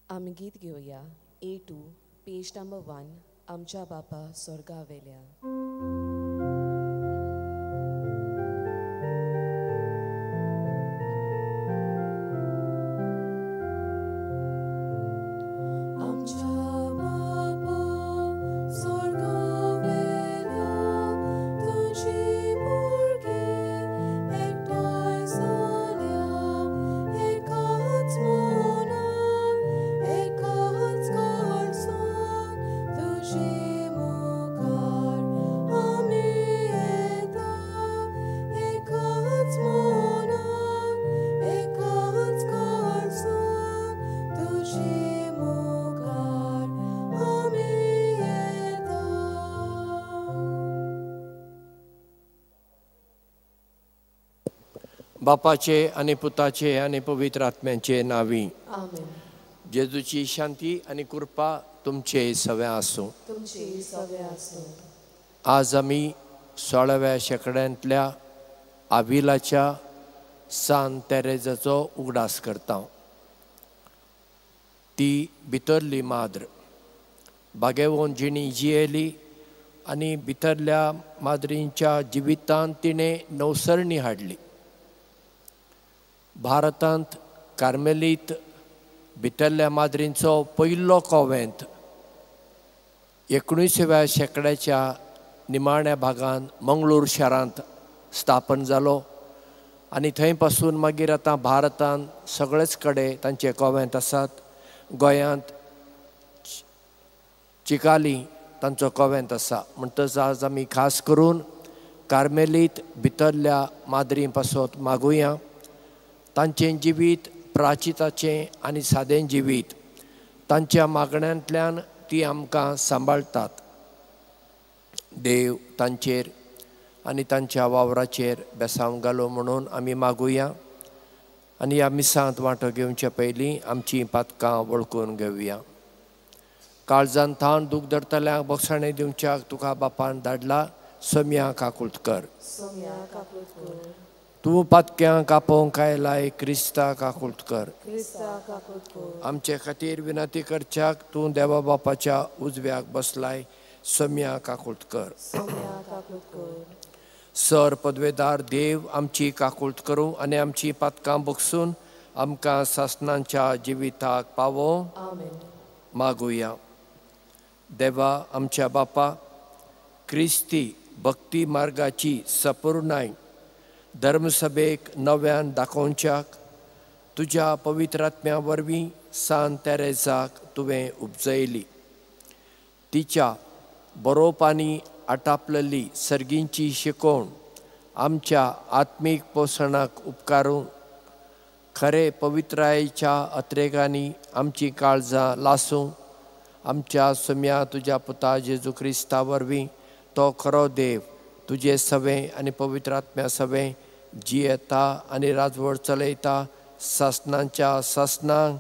आमी गीत घेवया A2 page number 1 आमच्या बापा स्वर्गा वेल्या. बापाचे आनी पुताचे आनी पवित्र आत्म्याचे नांवी आमेन. जेजूची शांती आनी कृपा तुमचे सव्या आसूं. तुमचे सव्या आसूं. आज आमी 16व्या शेंकड्यांतल्या आविलाच्या सान तेरेजाचो उगडास करता. ती भितरली माद्र बागेवन जिणी जियेली आनी भितरल्या माद्रींच्या जिवितांत तिणें नवसरणी हाडली. भारतांत कार्मेलीत भितरल्या माद्रींचो पयलो कोवेंत 19व्या शेंकड्याच्या निमाण्या भागान मंगळूर शारांत स्थापन जालो आनी थंय पासून मागीर आतां भारतांत सगळेच कडेन तांचे कोवेंत आसात. गोंयांत चिकाली तांचो कोवेंत आसा. म्हणटच आज आमी खास करून कार्मेलीत भितरल्या माद्रीं पासत मागुया. तांचें जिवीत प्राचिताचें आनी सादें जिवीत तांच्या मागण्यांतल्यान ती आमकां सांबाळटात. देव तांचेर आनी तांच्या वावराचेर बेसांव घालो म्हणून आमी मागुया आनी ह्या मिसांत वांटो घेवचे पयलीं आमचीं पातकां वळखून घेवया. काळजान थावन दूख धरतल्यांक बोगसाणें दिवच्याक तुका बापान धाडला. सोम्या काकूट कर. तूं पातक्यांक आपोवंक आयलाय. क्रिस्ता काकूट कर. आमचे खातीर विनंती करच्याक तूं देवा बापाच्या उजव्याक बसलाय. सोम्या काकूट कर. सर पदवेदार देव आमची काकूट करूं आनी आमची पातकां बगसून आमकां सासनांच्या जिविताक पावो. मागुया. देवा आमच्या बापा, क्रिस्ती भक्ती मार्गाची सपूर्णाय धर्मसभेक नव्यान दाखोवच्याक तुज्या पवित्र आत्म्या वरवीं सान तेरेजाक तुवें उपजयली. तिच्या बरोवपांनी आटापलेली सर्गींची शिकवण आमच्या आत्मीक पोसणाक उपकारून खरे पवित्रायेच्या अत्रेगांनी आमची काळजां लासूं. आमच्या सुम्या तुज्या पुता जेजू क्रिस्ता वरवीं तो खरो देव तुजे सवें आनी पवित्र आत्म्या सवें जियेता आनी राजवट चलयता सासनांच्या सासनांक.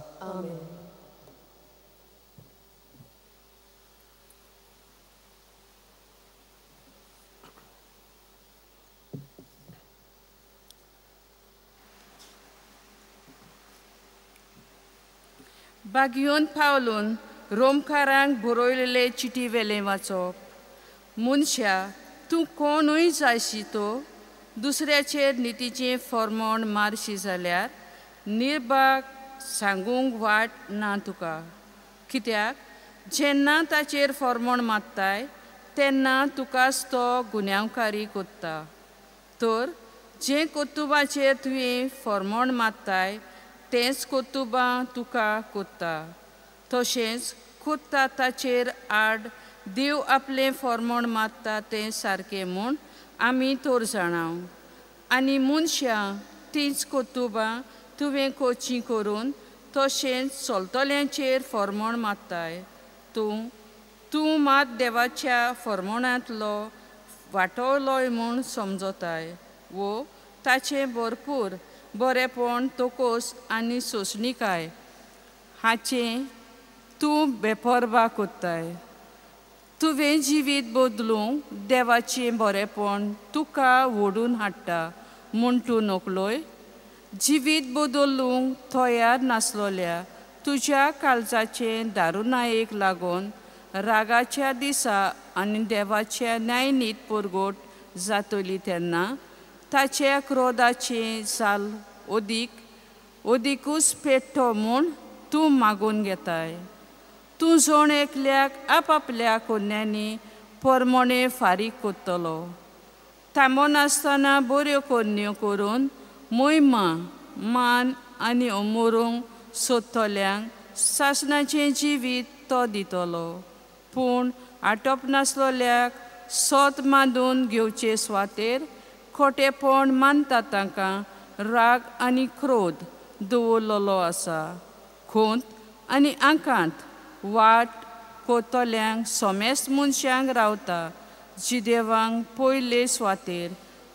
बागियोन पावलून रोमकारांक बरयलेले चिटी वेलें वाचप. मनशा तूं कोणूय जायशी तो दुसऱ्याचेर नितीचें फॉर्मोण मारशी जाल्यार निर्भाग सांगूंक वाट ना तुका. कित्याक जेन्ना ताचेर फॉर्मोण मारताय तेन्ना तुकाच तो गुन्यांवकारी कोत्ता. तर जें कोत्तुबाचेर तुवें फॉर्मोण मारताय तेंच कोत्तुबां तुका कोत्ता. तशेंच कोत्ता ताचेर आड देव आपलें फॉर्मोण मारता तें सारकें म्हूण आमी तर जाणाव. आनी मनशां तींच कोत्तुबां तुवें कोचीं करून तशेंच चलतल्यांचेर फॉर्मोण मारताय. तूं तूं मात देवाच्या फॉर्मोणांतलो वाटोवलोय म्हूण समजताय वो ताचें भरपूर बरेपण तोकोस आनी सोंसणीकाय हाचें तूं बेपर्वा कोत्ताय. तुवें जिवीत बदलूंक देवाचें बरेपण तुका ओडून हाडटा म्हूण तूं नकलोय. जिवीत बदलूंक तयार नासलोल्या तुज्या काळजाचें दारुनायेक लागून रागाच्या दिसा आनी देवाच्या न्यायनीत परगट जातली तेन्ना ताच्या क्रोधाचें जाल अदीक अदिकूच पेट्टो म्हूण तूं मागून घेताय. तूं जण एकल्याक आपआपल्या कोन्यांनी परमणे फारीक करतलो. थांबनासतना बऱ्यो करण्यो करून मोहिमा मान आनी अमोरूंक सोदतल्यांक सासणाचें जिवीत तो दितलो. पूण आटप नासलोल्याक सत मांदून घेवचे सुवातेर खोटेपण मानता तांकां राग आनी क्रोध दवरलेलो आसा. खोंत आनी आंकांत वाट कोतल्यांक समेस्त मनशांक रावता जिदेवांक पयले सुवातेर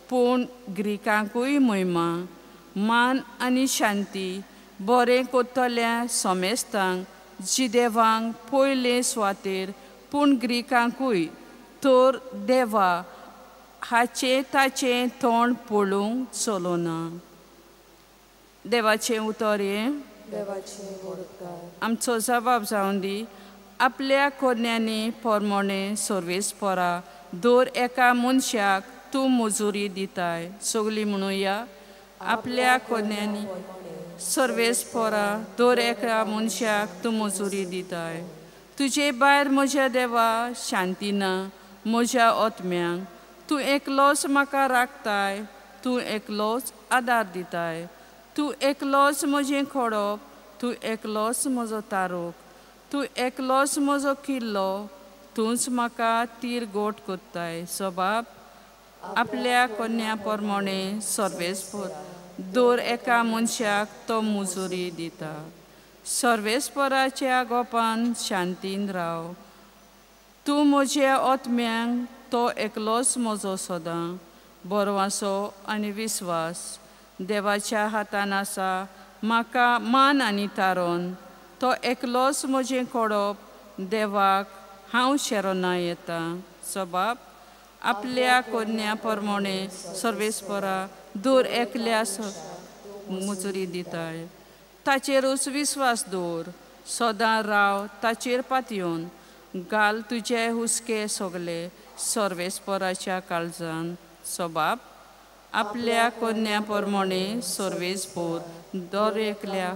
पूण ग्रिकांकूय मोहिमा मान आनी शांती बरें कोत्तल्या समेस्तांक जिदेवांक पयले सुवातेर पूण ग्रिकांकूय. तर देवा हाचें ताचें तोंड पळोवंक चलोना. देवाचें उतर हें आमचो जबाब जावन दी. आपल्या कोन्यांनी पोरमोणे सर्वेस्परा दर एका मनशाक तूं मजुरी दिताय. सगळीं म्हणुया आपल्या कोन्यांनी सर्वेस्परा दर एका मनशाक तूं मजुरी दिताय. तुजे भायर म्हज्या देवा शांती ना म्हज्या आत्म्यांक. तूं एकलोच म्हाका राखताय, तूं एकलोच आदार दिताय. तूं एकलोच म्हजें खोडप, तूं एकलोच म्हजो तारोक, तूं एकलोच म्हजो किल्लो, तूंच म्हाका तीर गोट करताय. सबाब आपल्या कन्या प्रमाणे सर्वेस्पर दर एका मनशाक तो मुजुरी दिता. सर्वेस्पराच्या गोपान शांतीन राव. तूं म्हज्या आत्म्यांक तो एकलोच म्हजो सदां बरवासो आनी विस्वास. देवाच्या हातान आसा म्हाका मान आनी तारोन. तो एकलोच म्हजें कोडप देवाक हांव शेरोना येता. सबाब आपल्या कोन्या प्रमाणे सर्वेस्परा दर एकल्या मुजुरी दिताय. ताचेरूच विस्वास दवर, सदां राव ताचेर पातयेवन. घाल तुजे हुस्के सगले सर्वेस्पराच्या काळजान. सबाब आपल्या कोन्या प्रमाणे सर्वेस्पर दर एकल्या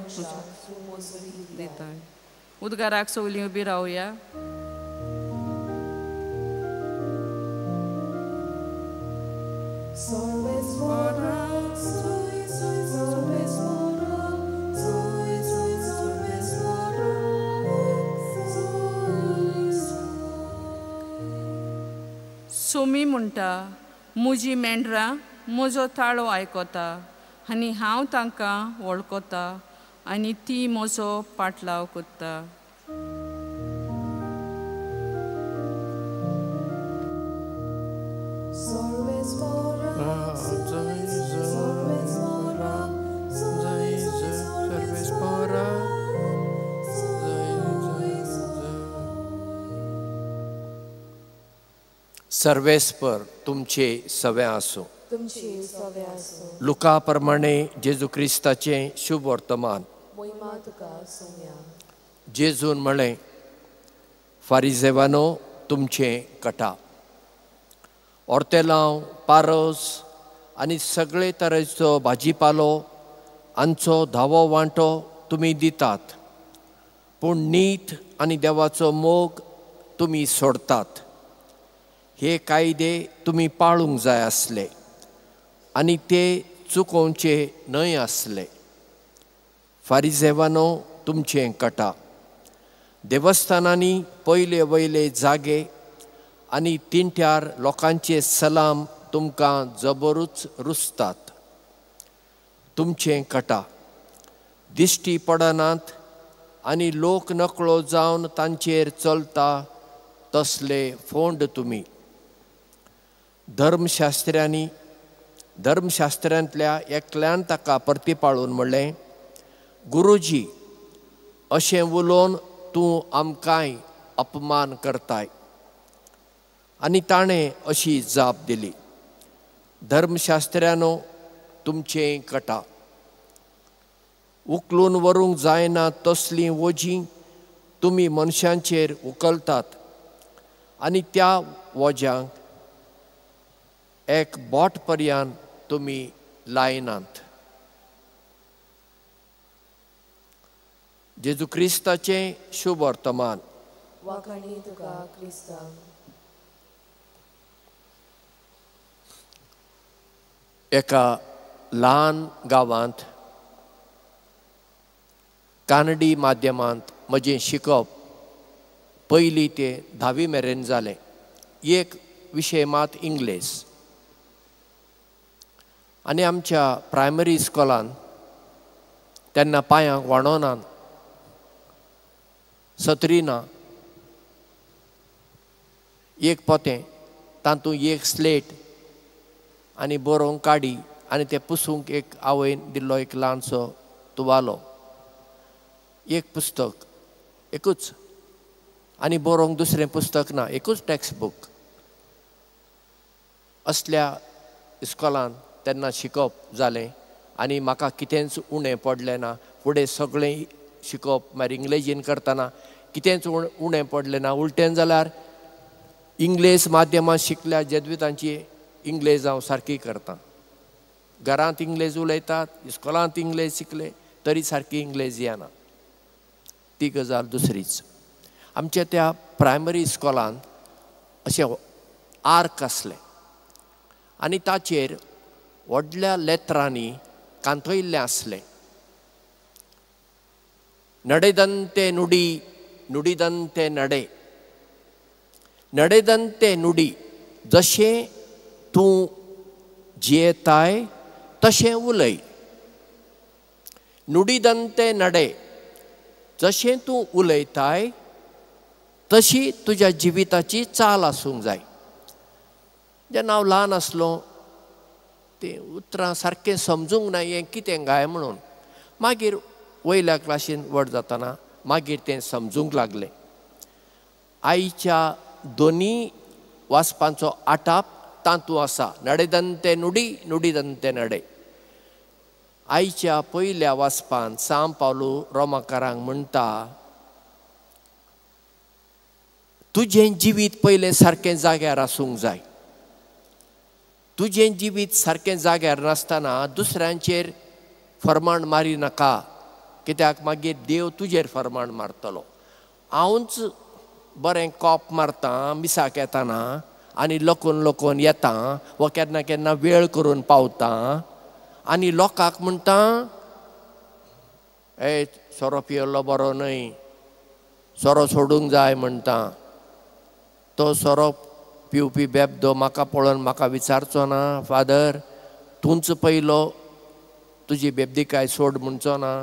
दिताय. उदगाराक सगळीं उबी रावया. सोमी म्हणटा म्हजी मेंढरां म्हजो ताळो आयकता आनी हांव तांकां वळखता आनी ती म्हजो पाटलाव करता. सर्वेस्पर तुमचे सवे आसूं. लुका प्रमाणे जेजू क्रिस्ताचें शुभ वर्तमान. जेजून म्हळें, फारिजेवानो तुमचें कटा. ओर्तेलांव, पारोस आनी सगळे तरेचो भाजीपालो हांचो धावो वांटो तुमी दितात, पूण नीत आनी देवाचो मोग तुमी सोडतात. हे कायदे तुमी पाळूंक जाय आसले आनी ते चुकोवचे न्हय आसले. फारिजेवानो तुमचें कटा. देवस्थानांनी पयले वयले जागे आनी तिंट्यार लोकांचे सलाम तुमकां जबरूच रुजतात. तुमचें कटा. दिश्टी पडनात आनी लोक नकळो जावन तांचेर चलता तसले फोंड तुमी. धर्मशास्त्र्यांतल्या एकल्यान ताका परतीपाळून म्हणलें, गुरुजी, अशें उलोवन तूं आमकांय अपमान करताय. आनी ताणें अशी जाप दिली, धर्मशास्त्र्यानो तुमचें कटा. उखलून व्हरूंक जायना तसलीं वोजीं तुमी मनशांचेर उखलतात आनी त्या वोज्यांक एक बोट पर्यान तुमी लायनात। जेजू क्रिस्ताचें शुभ वर्तमान। वाखाणी तुका क्रिस्ता। एका ल्हान गांवांत कानडी माध्यमांत म्हजें शिकप पयली ते धावी मेरेन जालें। एक विशय मात इंग्लेज आनी आमच्या प्रायमरी इस्कॉलान तेन्ना पांयांक वाणोनात, सत्री ना, एक पोतें, तातूंत एक स्लेट आनी बरोवंक काडी आनी तें पुसूंक एक आवयन दिल्लो एक ल्हानसो तुवालो, एक पुस्तक एकूच आनी बरोवंक दुसरें पुस्तक ना, एकूच टॅक्स्ट बूक। असल्या इस्कॉलान तेन्ना शिकप जालें आनी म्हाका कितेंच उणें पडलें ना। फुडें सगळें शिकप मागीर इंग्लेजीन करतना कितेंच उणें पडलें ना। उलटें जाल्यार इंग्लेज माध्यमांत शिकल्या जेजवितांची इंग्लेज हांव सारकी करतां। घरांत इंग्लेज उलयतात, इस्कॉलांत इंग्लेज शिकले तरी सारकी इंग्लेज येना, ती गजाल दुसरीच। आमच्या त्या प्रायमरी इस्कॉलांत अशें आर्क आसलें आनी ताचेर व्हडल्या लेत्रांनी कांतयल्लें आसलें, नडेदंते नुडी नुडीदंते नडे, नडेदंते नुडी, जशें तूं जियेताय तशें उलय, नुडीदंते नडे, जशें तूं उलयताय तशी तुज्या जिविताची चाल आसूंक जाय। जेन्ना हांव ल्हान आसलो तीं उतरां सारकें समजूंक ना हें कितें काय म्हणून, मागीर वयल्या क्लासीन व्हड जातना मागीर तें समजूंक लागलें। आयच्या दोनी वाचपांचो आटाप तातूंत आसा, नडेदंते नुडी नुडीदंते नडे। आयच्या पयल्या वाचपान सांत पावलू रोमाकारांक म्हणटा, तुजें जिवीत पयलें सारकें जाग्यार आसूंक जाय। तुजें जिवीत सारकें जाग्यार नासतना दुसऱ्यांचेर फरमाण मारी नाका, कित्याक मागीर देव तुजेर फरमाण मारतलो। हांवूच बरें कॉप मारतां मिसाक येताना आनी लकून लकून येता वा केन्ना केन्ना वेळ करून पावता आनी लोकांक म्हणटा, ए सोरो पियेल्लो बरो न्हय, सोरो सोडूंक जाय म्हणटा। तो सोरो पिवपी बेबदो म्हाका पळोवन म्हाका विचारचो ना, फादर तूंच पयलो तुजी बेबदिकाय सोड म्हणचो ना।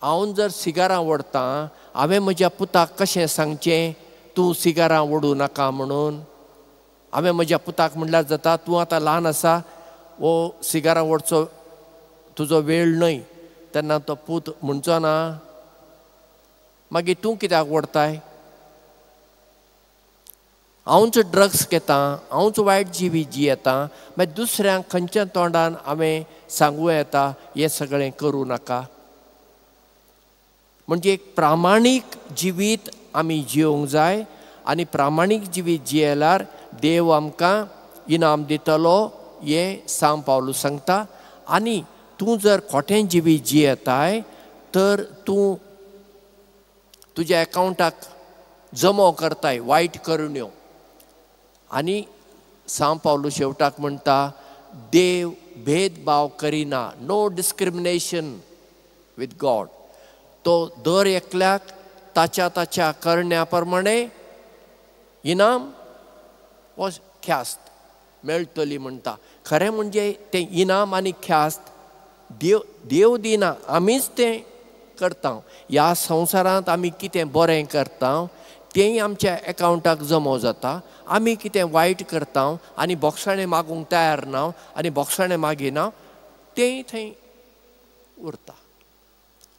हांव जर सिगारां ओडटां, हांवें म्हज्या पुताक कशें सांगचें तूं सिगारां ओडूं नाका म्हणून? हांवें म्हज्या पुताक म्हणल्यार जाता, तूं आतां ल्हान आसा, वो सिगारां ओडचो तुजो वेळ न्हय। तेन्ना तो पूत म्हणचो ना, मागीर तूं कित्याक ओडटाय? हांवूच ड्रग्स घेतां, हांवूच वायट जिवीत जियेतां, मागीर दुसऱ्यांक खंयच्या तोंडान हांवें सांगूं येता हें सगळें करूं नाका? म्हणजे एक प्रामाणीक जिवीत आमी जियोंक जाय आनी प्रामाणीक जिवीत जियेल्यार देव आमकां इनाम दितलो हें सांत पावलू सांगता। आनी तूं जर खोटें जिवीत जियेताय तर तूं तुज्या एकावंटाक जमो करताय वायट करण्यो। आनी सांत पावलू शेवटाक म्हणटा, देव भेदभाव करिना, नो डिस्क्रिमिनेशन विथ गॉड। तो दर एकल्याक ताच्या ताच्या करण्या प्रमाणे इनाम वो ख्यास्त मेळटली म्हणटा। खरें म्हणजे तें इनाम आनी ख्यास्त देव देव दिना, आमीच तें करता। ह्या संवसारांत आमी कितें बरें करता तेंय आमच्या एकावंटाक जमो जाता, आमी कितें वायट करता आनी बोगसाणें मागूंक तयार ना आनी बोगसाणें मागिना तेंय थंय उरता।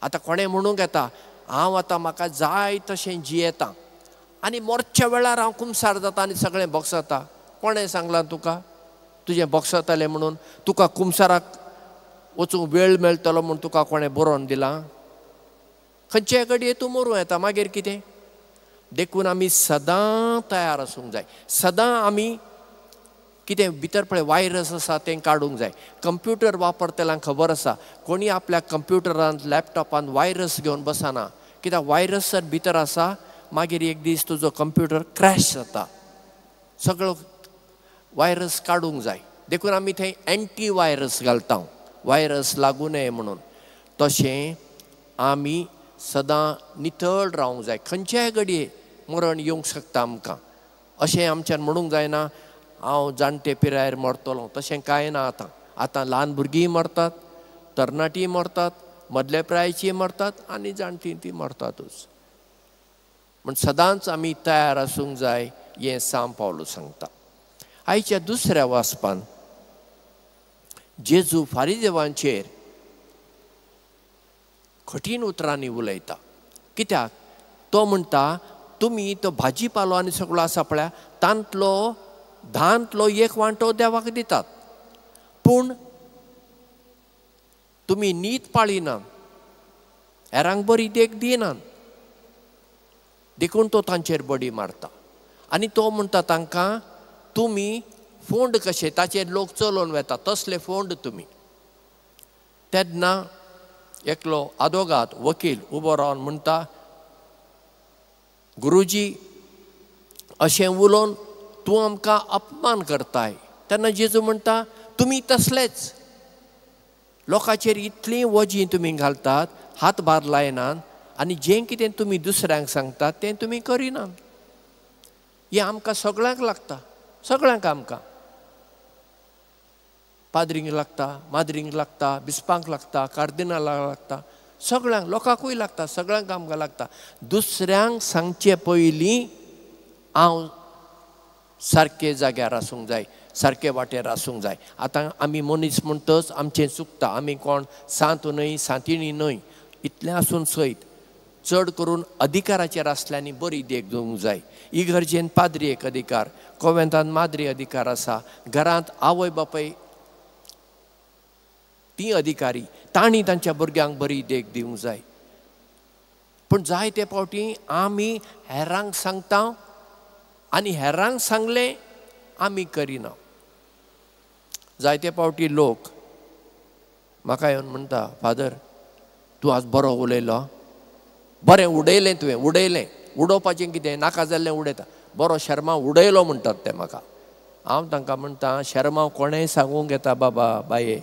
आतां कोणें म्हणूंक येता, हांव आतां म्हाका जाय तशें जियेतां आनी मोरच्या वेळार हांव कुमसार जाता आनी सगळें बोगसता। कोणें सांगलां तुका तुजें बोगसतलें म्हणून? तुका कुमसाराक वचूंक वेळ मेळटलो म्हूण तुका कोणें बरोवन दिलां? खंयच्याय घडये तूं मरूं येता, मागीर कितें? देखून आमी सदां तयार आसूंक जाय. सदां आमी कितें भितर पळय वायरस आसा तें काडूंक जाय. कंप्युटर वापरतल्यांक खबर आसा, कोणी आपल्या कंप्युटरांत लॅपटॉपांत वायरस घेवन बसना, कित्याक वायरस जर भितर आसा मागीर एक दीस तुजो कंप्युटर क्रॅश जाता. सगळो वायरस काडूंक जाय. देखून आमी थंय एंटी वायरस घालता, वायरस लागू नये म्हणून. तशें आमी सदां नितळ रावंक जाय. खंयच्याय घडये मरण येवंक शकता आमकां, अशें आमच्यान म्हणूंक जायना हांव जाणटे पिरायेर मरतलो, तशें कांय ना. आतां आतां ल्हान भुरगींय मरतात, तरणाटीय मरतात, मदल्या पिरायेचीय मरतात आनी जाणटीं ती मरतातूच. म्हण सदांच आमी तयार आसूंक जाय हें सांव पावलू सांगता. आयच्या दुसऱ्या वाचपान जेजू फारिजेवांचेर कठीण उतरांनी उलयता. कित्याक? तो म्हणटा तुमी तो भाजी पालो आनी सगळो आसा पळया तांतलो धांतलो एक वांटो देवाक दितात, पूण तुमी नीत पाळिनात, हेरांक बरी देख दिनात. देखून तो तांचेर बडी मारता आनी तो म्हणटा तांकां तुमी फोंड कशे ताचेर लोक चलोवन वेता तसले फोंड तुमी. तेन्ना एकलो आदोगाद वकील उबो रावन म्हणटा, गुरुजी अशें उलोवन तूं आमकां अपमान करताय. तेन्ना जेजू म्हणटा तुमी तसलेच, लोकांचेर इतलीं वजीं तुमी घालतात, हातभार लायनात आनी जें कितें तुमी दुसऱ्यांक सांगतात तें तुमी करिनात. हें आमकां सगळ्यांक लागता, सगळ्यांक आमकां, पाद्रींक लागता, माद्रींक लागता, बिस्पांक लागता, कार्दिनालाक लागता, सगळ्यांक, लोकांकूय लागता, सगळ्यांक आमकां लागता. दुसऱ्यांक सांगचे पयलीं हांव सारके जाग्यार आसूंक जाय, सारके वाटेर आसूंक जाय. आतां आमी मनीस म्हणटच आमचें चुकता, आमी कोण सांत न्हय, सांतिणी न्हय. इतलें आसून सयत चड करून अधिकाराचेर आसल्यांनी बरी देख दिवंक जाय. इगर्जेन पाद्री एक अधिकार, कोवेंतान माद्री अधिकार आसा, घरांत आवय बापाय ती अधिकारी, तांणी तांच्या भुरग्यांक बरी देख दिवंक जाय. पूण जायते फावटी आमी हेरांक सांगता आनी हेरांक सांगलें आमी करिना. जायते फावटी लोक म्हाका येवन म्हणटा, फादर तूं आज बरो उलयलो, बरें उडयलें तुवें, उडयलें, उडोवपाचें कितें नाका जाल्लें उडयता, बरो शर्मा उडयलो म्हणटात ते म्हाका. हांव तांकां म्हणटा शर्मा कोणेंय सांगूंक येता बाबा बाये,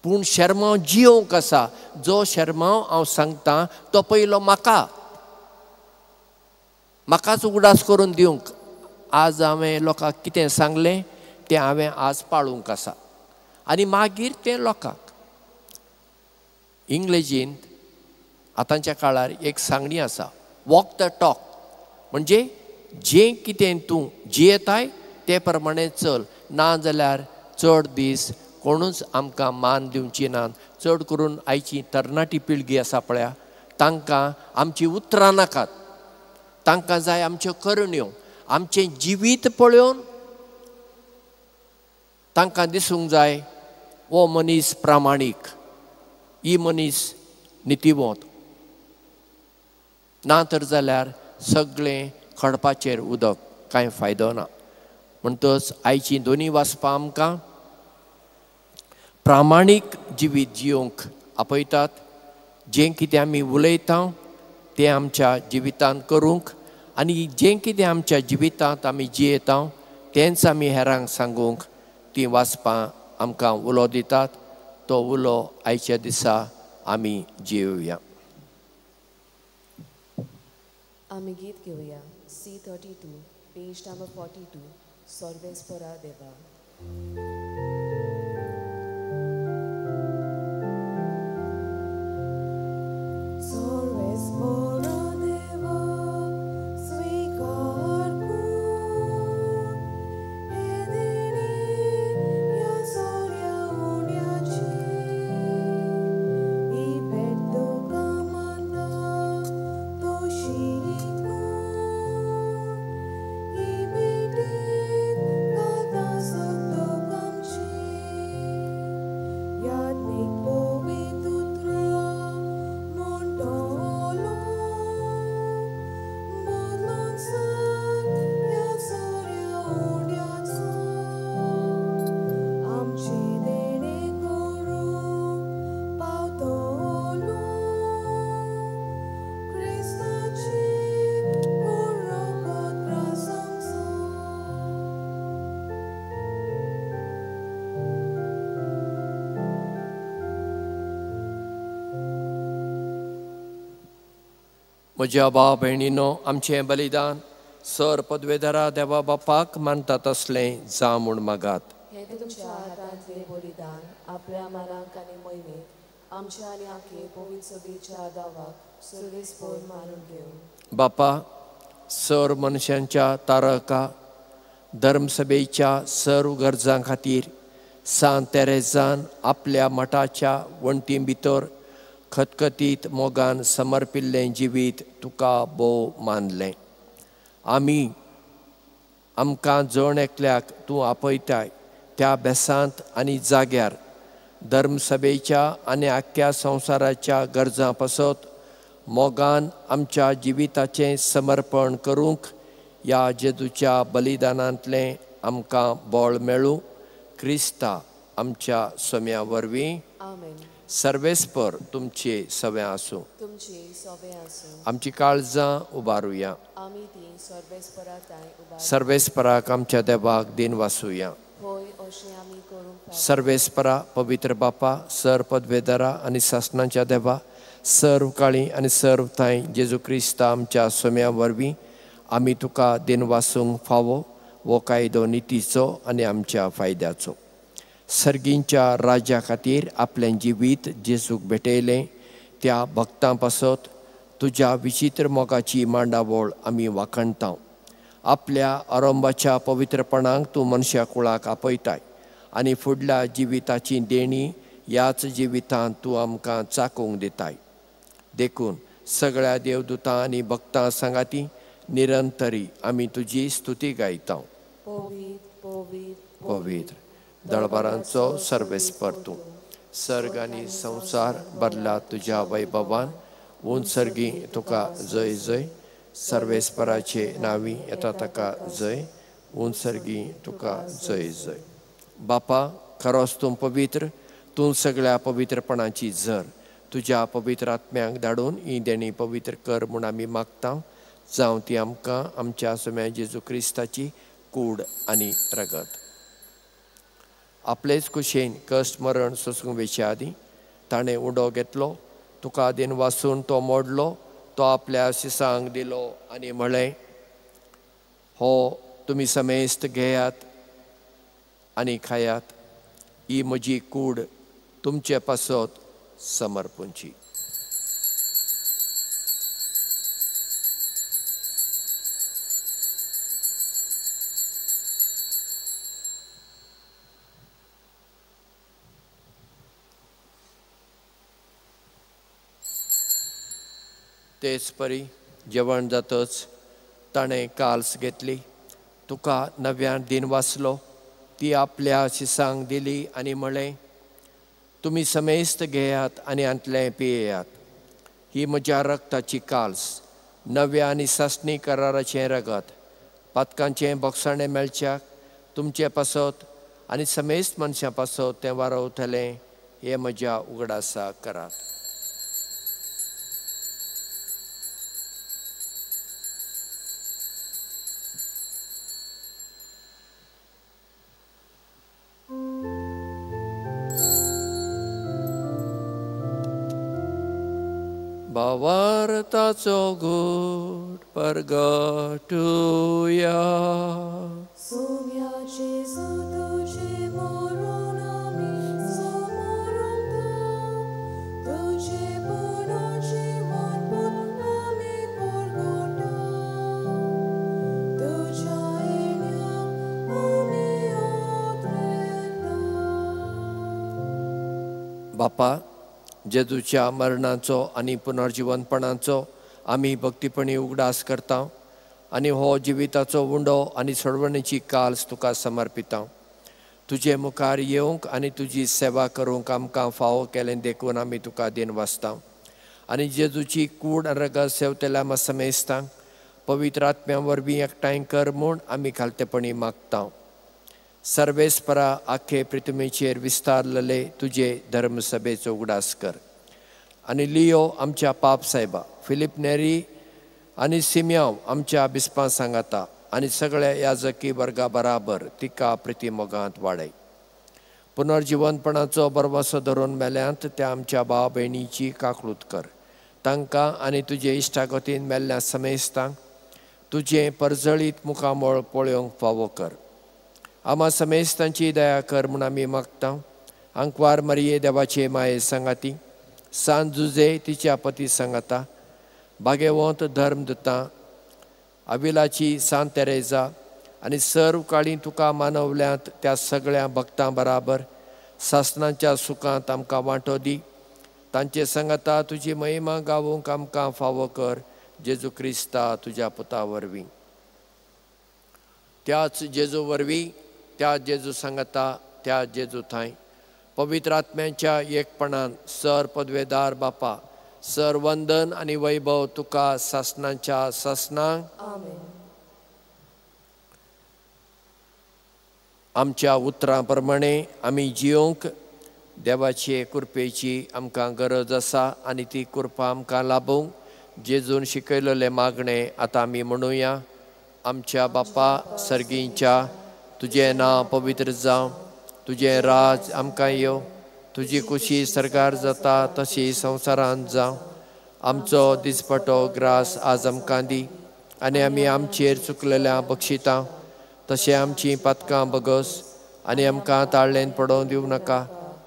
पूण शर्मांव जियोंक आसा. जो शर्मांव हांव सांगता तो पयलो म्हाका, म्हाकाच उगडास करून दिवंक. आज हांवें लोकांक कितें सांगलें तें हांवें आज पाळूंक आसा आनी मागीर तें लोकांक. इंग्लेजींत आतांच्या काळार एक सांगणी आसा, वॉक the talk, म्हणजे जें कितें तूं जियेताय ते प्रमाणे चल, ना जाल्यार चड दीस कोणूच आमकां मान दिवची ना. चड करून आयची तरणाटी पिळगी आसा पळया, तांकां आमची उतरां नाकात, तांकां जाय आमच्यो करण्यो, आमचें जिवीत पळोवन तांकां दिसूंक जाय हो मनीस प्रामाणीक, ही मनीस नितीवंत. ना तर जाल्यार सगळें खडपाचेर उदक, कांय फायदो ना. म्हणटच आयचीं दोनी वाचपां आमकां प्रामाणीक जिवीत जियोंक आपयतात. जें कितें आमी उलयता तें आमच्या जिवितांत करूंक आनी जें कितें आमच्या जिवितांत आमी जियेता तेंच आमी हेरांक सांगूंक तीं वाचपां आमकां उलो दितात. तो उलो आयच्या दिसा आमी जियोया. आमी गीत घेवया C32 page number 42, सोर्वेस्पोरा देवा. Thank you. म्हज्या भाव भयणीनो, आमचें बलिदान सर पदवेदारा देवा बापाक मानतात तसलें जावं म्हूण मागात. हें तुमच्या हातांतलें बलिदान आपल्या मनाक आनी मोहिमेक आमच्या आनी आखे पवित्र सभेच्या दावाक सर्वेस्पर मानून घेवं. बापा, सर मनशांच्या तारका धर्मसभेच्या सर्व गरजां खातीर सांत तेरेजान आपल्या मठाच्या वण्टी भितर खतखतीत मोगान समर्पिल्लें जिवीत तुका भोव मानलें. आमी आमकां जण एकल्याक तूं आपयताय त्या बेसांत आनी जाग्यार धर्मसभेच्या आनी आख्ख्या संवसाराच्या गरजां पासत मोगान आमच्या जिविताचें समर्पण करूंक ह्या जेजूच्या बलिदानांतलें आमकां बळ मेळूं. क्रिस्ता आमच्या सोम्या वरवीं. आमेन. सर्वेस्पर तुमचे सवे आसूं. तुमचे सोबे आसूं. आमची काळजां उबारुया. आमी ती सर्वेस्परा तांय उबार. सर्वेस्पराक आमच्या देवाक दिन वासुया. होय, अशें आमी करूंक. सर्वेस्परा पवित्र बापा, सर पदवेदारा आनी सासणाच्या देवा, सर्व काळी आनी सर्व थांय जेजू क्रिस्ता आमच्या सोम्या वरवीं आमी तुका दिन वासूंक फावो वो कायदो नितीचो आनी आमच्या फायद्याचो. सर्गींच्या राज्या खातीर आपलें जिवीत जेजूक भेटयलें त्या भक्तां पासत तुज्या विचित्र मोगाची मांडावळ आमी वाखणता. आपल्या आरंभाच्या पवित्रपणाक तूं मनशा कुळाक आपयताय आनी फुडल्या जिविताची देणी ह्याच जिवितांत तूं आमकां चाकूंक दिताय. देखून सगळ्या देवदूतां आनी भक्तां सांगाती निरंतरी आमी तुजी स्तुती गायता. पवित्र पवित्र पवित्र दळबारांचो सर्वेस्पर तूं, सर्ग आनी संवसार भरला तुज्या वैभवान. उंच सर्गी तुका जय जय. सर्वेस्पराचे नांवी येता ताका जय. उंच सर्गी तुका जय जय. बापा, खरोच तूं पवित्र, तूं सगळ्या पवित्रपणाची झर. तुज्या पवित्र आत्म्यांक धाडून ही देणी पवित्र कर म्हूण आमी मागता. जावं ती आमकां आमच्या सोम्या जेजू क्रिस्ताची कूड आनी रगत. आपलेच कुशेन कश्ट मरण सोसूंक वेचे आदीं ताणें उडो घेतलो, तुका दिन वासून तो मोडलो, तो आपल्या शिसांक दिलो आनी म्हळें, हो तुमी समेस्त घेयात आनी खायात, ही म्हजी कूड तुमचे पासत समर्पूंची. तेच परी जेवण जातच ताणें काल्स घेतली, तुका नव्यान दिन वाचलो, ती आपल्या शिसांक दिली आनी म्हळें, तुमी समेस्त घेयात आनी हांतलें पियेयात, ही म्हज्या रक्ताची काल्स, नव्या आनी सासणी कराराचें रगत, पातकांचें बोगसाणें मेळच्याक तुमचे पासत आनी समेस्त मनशां पासत तें वारवतलें, हें म्हज्या उगडासाक करात. भावार्थाचो गूट परगटुया. बापा, जेजूच्या मरणाचो आनी पुनर्जिवनपणाचो आमी भक्तीपणी उगडास करता आनी हो जिविताचो उंडो आनी सोडवणेची काल्स तुका समर्पिता. तुजे मुखार येवंक आनी तुजी सेवा करूंक आमकां फावो केलें देखून आमी तुका दिन वाचता आनी जेजूची कूड रगत सेवतेल्या समेस्तांक पवित्र आत्म्या वरवीं एकठांय कर म्हूण आमी खालतेपणी मागता. सर्वेस्परा आखे पृथ्वीचेर विस्तारलेले तुजे धर्मसभेचो उगडास कर आनी लियो आमच्या पाप सायबा, फिलीप नेरी आनी सिम्यांव आमच्या बिस्पां सांगाता आनी सगळ्या याजकी वर्गा बराबर तिका प्रितीमोगांत वाडय. पुनर्जिवनपणाचो बरवासो धरून मेल्यांत त्या आमच्या भाव भयणीची काकळूत कर, तांकां आनी तुजे इश्टागतीन मेल्ल्या समेस्तांक तुजें परजळीत मुखामळ पळोवंक फावो कर. आमा समेस्तांची दया कर म्हूण आमी मागता. आंकवार मरिये देवाचे माये सांगाती, सांत जुजे तिच्या पती सांगाता, भागेवंत धर्म दिता अविलाची सांत तेरेजा आनी सर्व काळी तुका मानवल्यांत त्या सगळ्या भक्तां बराबर सासणाच्या सुखांत आमकां वांटो दी. तांचे सांगाता तुजी महिमा गावूंक आमकां फावो कर, जेजू क्रिस्ता तुज्या पुता वरवीं. त्याच जेजू वरवीं, त्या जेजू सांगाता, त्या जेजू थांय पवित्र आत्म्यांच्या एकपणान सर पदवेदार बापा, सर वंदन आनी वैभव तुका सासणाच्या सासणांक. आमच्या उतरां प्रमाणे आमी जियोंक देवाचे कृपेची आमकां गरज आसा आनी ती कृपा आमकां लाबूंक जेजून शिकयलेलें मागणें आतां आमी म्हणुया. आमच्या बापा सर्गींच्या, तुजें नांव पवित्र जावं, तुजें राज आमकां येवं, तुजी कुशी सरकार जाता तशी संवसारांत जावं. आमचो दिसपटो ग्रास आज आमकां दी आनी आमी आमचेर चुकलेल्या बक्षितां तशें आमचीं पातकां बगस आनी आमकां ताळ्ळेन पडोवन दिवं नाका,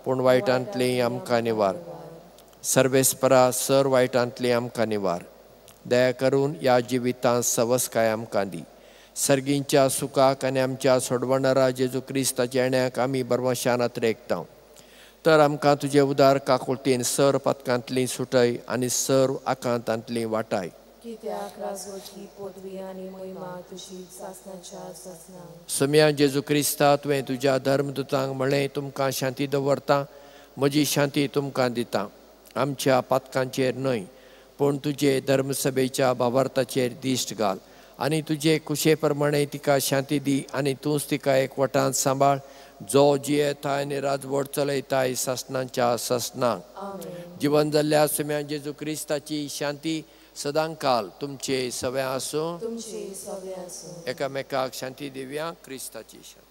पूण वायटांतलीं आमकां निवार. सर्वेस्परा सर वायटांतलीं आमकां निवार. दया करून ह्या जिवितांत सवसकाय आमकां दी. सर्गींच्या सुखाक आनी आमच्या सोडवणारा जेजू क्रिस्ताच्या येण्याक आमी बरवशान अत्रेकता. तर आमकां तुजे उदार काकुळतीन सर पातकांतलीं सुटय आनी सर्व आकांतांतलीं वाटाय. सम्या जेजू क्रिस्ता, तुवें तुज्या धर्मदूतांक म्हळें, तुमकां शांती दवरता, म्हजी शांती तुमकां दिता. आमच्या पातकांचेर न्हय पूण तुजे धर्मसभेच्या भावार्थाचेर दिश्ट घाल आनी तुजे कुशे प्रमाणे तिका शांती दी आनी तूंच तिका एकवटांत सांबाळ, जो जियेता आनी राजवट चलयताय सासणाच्या सासणांक. जिवन जाल्ल्या सम्या जेजू क्रिस्ताची शांती सदांकाल तुमचे सवे आसूं. एकामेकाक शांती दिवया. क्रिस्ताची शांती.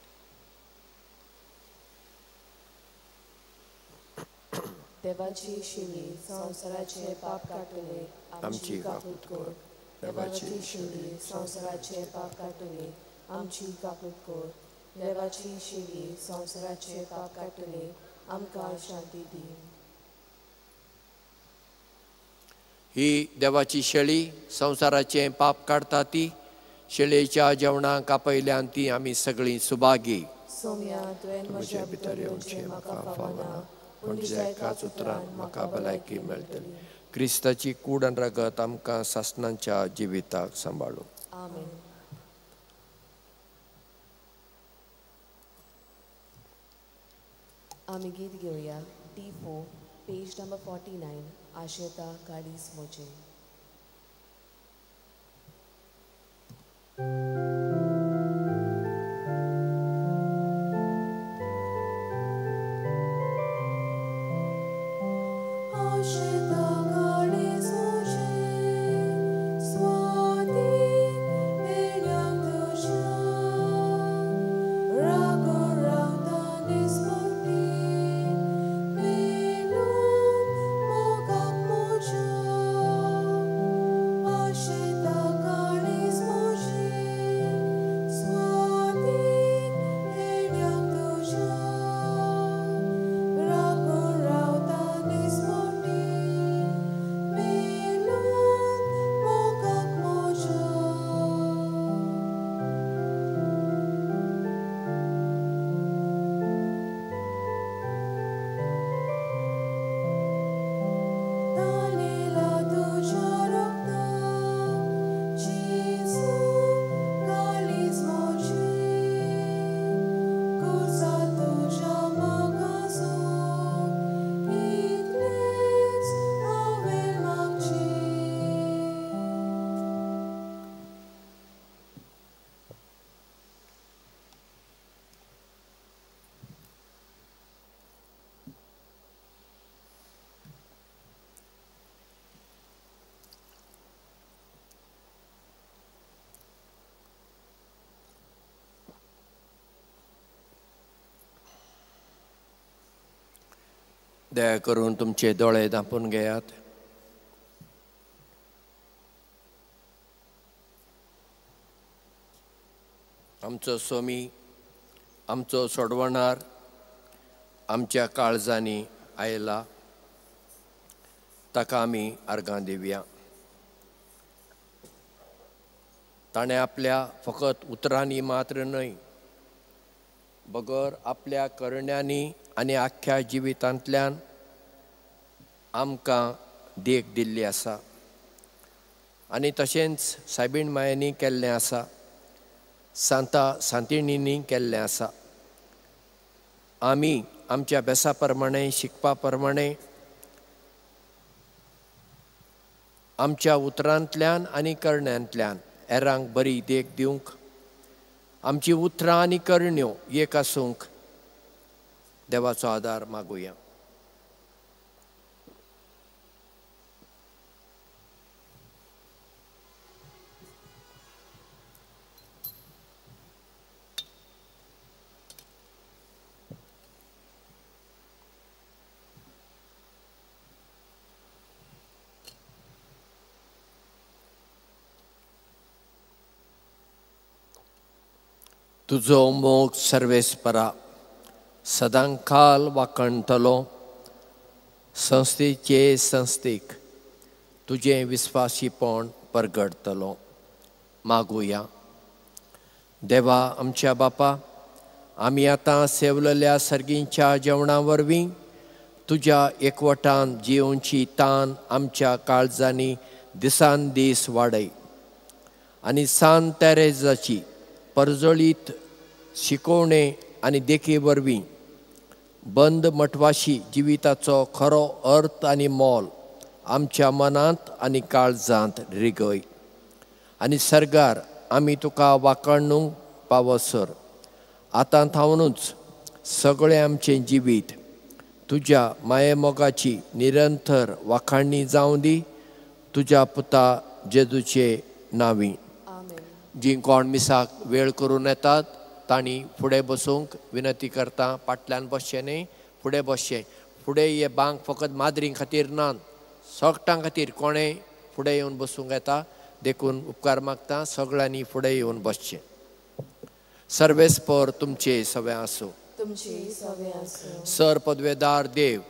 देवाची शिवी संवसाराचे पाप काडटले, आमची काकूत कर. देवाची शिवी संवसाराचे पाप काडटले, आमची काकूत कर. देवाची शिवी संवसाराचे पाप काडटले, आमकां शांती दी. ही देवाची शेळी संवसाराचें पाप काडटा ती शेळयेच्या जेवणाक आपयल्यान ती आमी सगळीं सुभागी. म्हजे भितर येवचें म्हाका फावना, पूण तुज्या एकाच उतरान म्हाका भलायकी मेळटली. क्रिस्ताची कूड आनी रगत आमकां सासणाच्या जिविताक सांबाळूं. आमी गीत घेवया T4 page number 49, आशेता काळीज म्हजें. आशेता काळीज म्हजें, स्वाती येण्याक तुज्या, रागून रावता दिसपट्टी, मेलून मोगाक म्हज्या. आशेता काळीज म्हजें, स्वाती येण्याक तुज्या, रागून रावता दिसपट्टी, मेलून मोगाक म्हज्या. तानेला तुज्या रक्तान जेजू काळीज म्हजें, कुर्सा तुज्या मागासून इतलेंच हांवें मागचें. दया करून तुमचे दोळे धांपून घेयात. आमचो स्वामी, आमचो सोडवणार आमच्या काळजांनी आयला, ताका आमी आर्गां दिवया. ताणें आपल्या फकत उतरांनी मात्र न्हय बगर आपल्या करण्यांनी आनी आख्ख्या जिवितांतल्यान आमकां देख दिल्ली आसा आनी तशेंच सायबीण मायांनी केल्लें आसा, सांता सांतिणींनी केल्लें आसा. आमी आमच्या अभ्यासा प्रमाणें, शिकपा प्रमाणें आमच्या उतरांतल्यान आनी करण्यांतल्यान हेरांक बरी देख दिवंक, आमची उतरां आनी करण्यो एक आसूंक देवाचो आदार मागुया. तुजो मोग सर्वेस्परा सदांकाल वाखणटलो, संस्थेचे संस्थेक तुजें विस्वासीपण परगडतलो. मागुया. देवा आमच्या बापा, आमी आतां सेवलेल्या सर्गींच्या जेवणा वरवीं तुज्या एकवटान जियोवची तान आमच्या काळजांनी दिसान दीस वाडय आनी सान तेरेजाची परजळीत शिकोवणे आनी देखी वरवीं बंद मठवाशी जिविताचो खरो अर्थ आनी मोल आमच्या मनांत आनी काळजांत रिगय आनी सर्गार आमी तुका वाखणूंक पावसर आतां थावनूच सगळें आमचें जिवीत तुज्या मायेमोगाची निरंतर वाखाणणी जावं दी, तुज्या पुता जेजूचे नांवी. जीं कोण मिसाक वेळ करून येतात तांणी फुडें बसूंक विनंती करता. फाटल्यान बसचें न्हय, फुडें बसचें. फुडें हे बांक फकत माद्रीं खातीर ना, सगटां खातीर कोणें फुडें येवन बसूंक येता, देखून उपकार मागता सगळ्यांनी फुडें येवन बसचें. सर्वेस्पर तुमचे सगळें आसूं. सर पदवेदार देव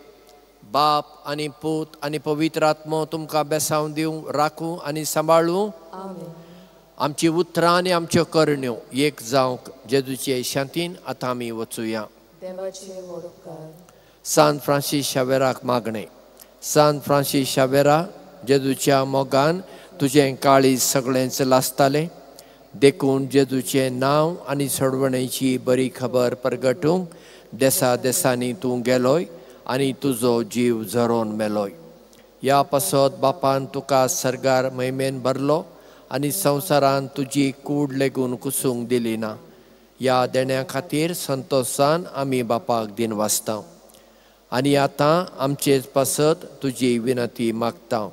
बाप आनी पूत आनी पवित्र आत्मो तुमकां बेसांव दिवं, राखूं आनी सांबाळूं. आमची उतरां आनी आमच्यो करण्यो एक जावंक जेजूचे शांतीन आतां आमी वचुया. सान फ्रांसीस शावेराक मागणें. सान फ्रांसीस शावेरा, जेजूच्या मोगान तुजें काळीज सगळेंच लासतालें, देखून जेजूचें नांव आनी सोडवणेची बरी खबर परगटूंक देसा देसांनी तूं गेलोय आनी तुजो जीव झरोवन मेलोय. ह्या पासत बापान तुका सर्गार महिमेन भरलो आनी संवसारान तुजी कूड लेगून कुसूंक दिली ना. ह्या देण्या खातीर संतोशान आमी बापाक दिनवासता आनी आतां आमचेच पासत तुजी विनंती मागता.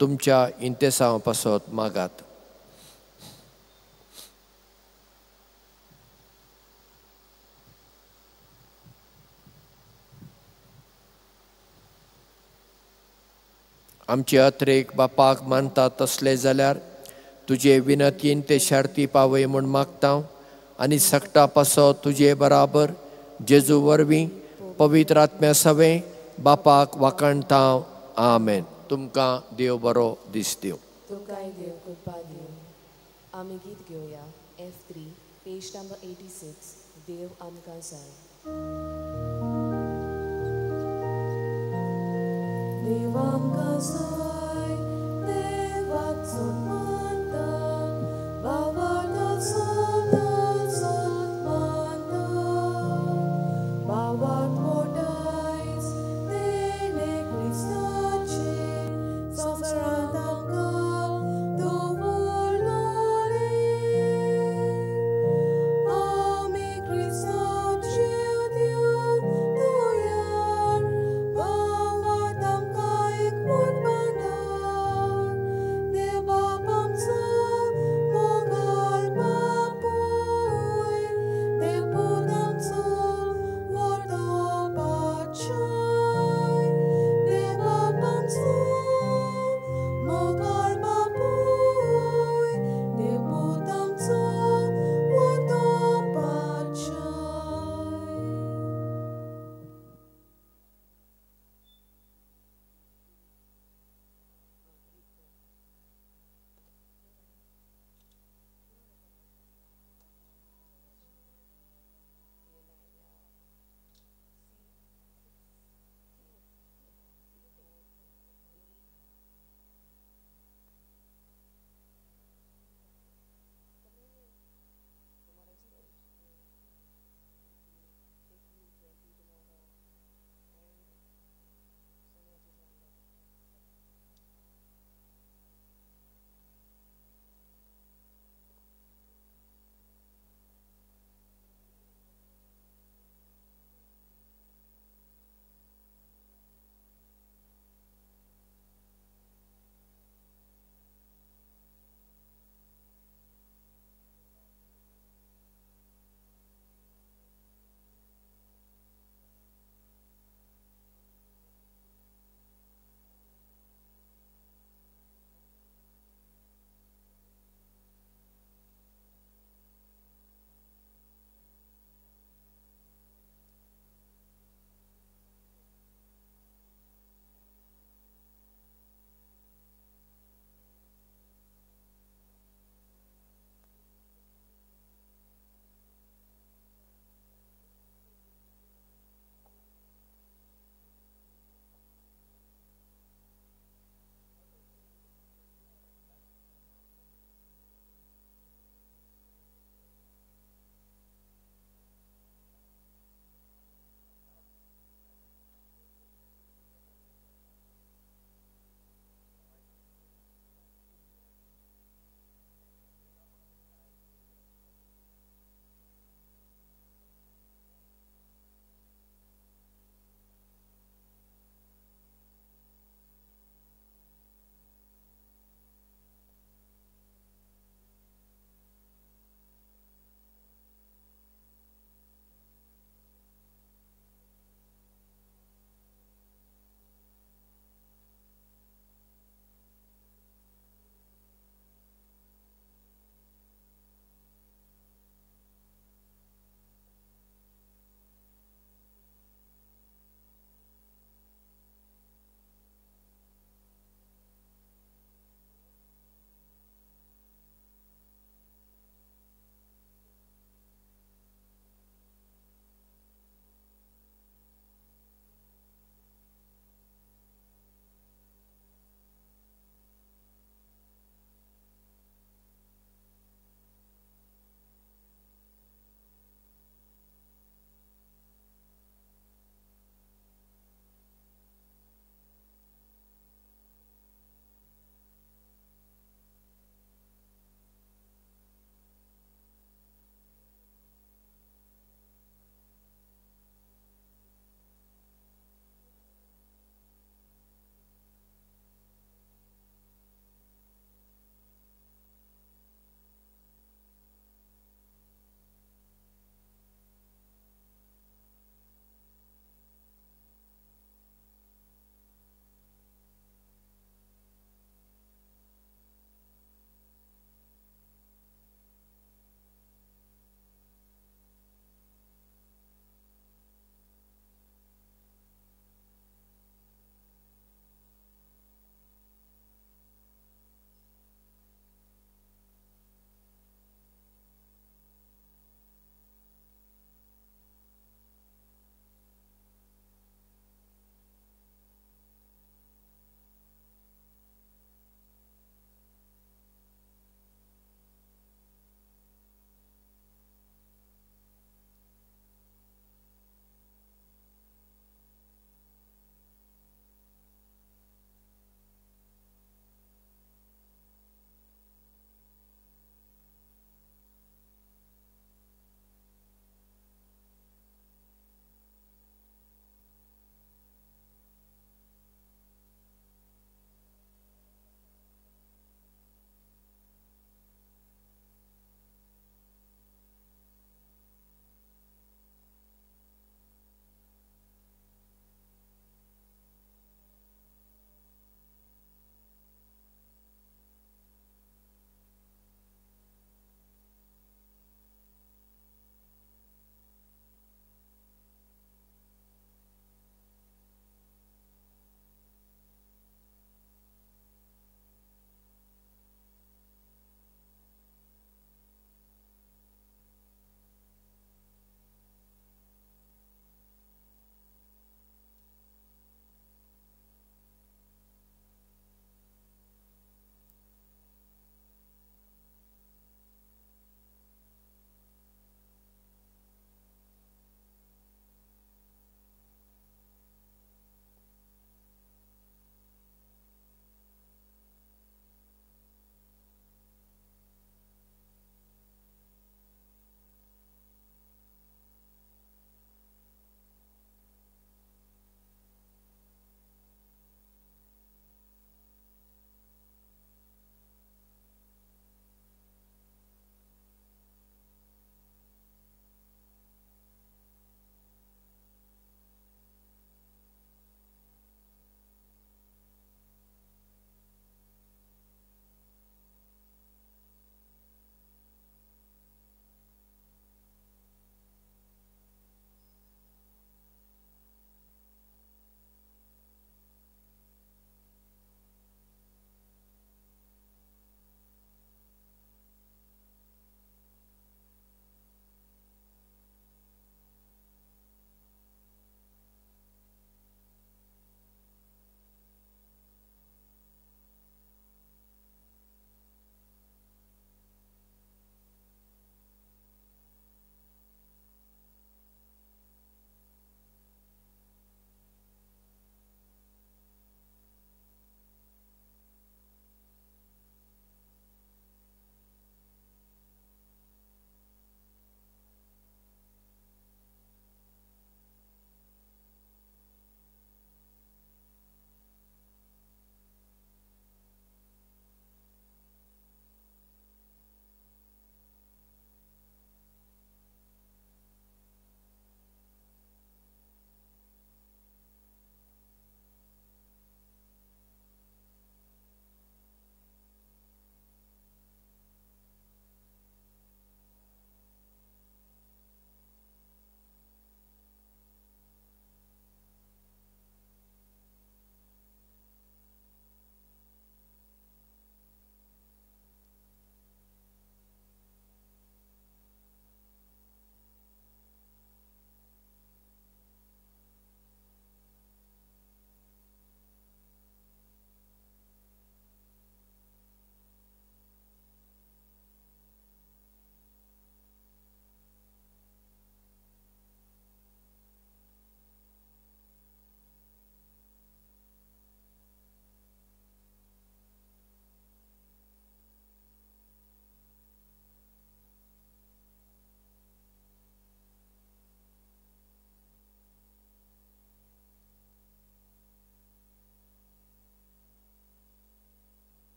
तुमच्या इंतेसांव पासत मागात. आमचे अत्रेक बापाक मानता तसले जाल्यार तुजे विनंतीन ते शर्ती पावय म्हूण मागता आनी सगटा पासत तुजे बराबर जेजू वरवीं पवित्र आत्म्या सवें बापाक वाखणता. आमेन. तुमकां देव बरो दीस दिवं. तुमकांय देव कृपा दिवं. आमी गीत घेवया F3 page number 86. देव आमकां जाय. देव आमकां जाय.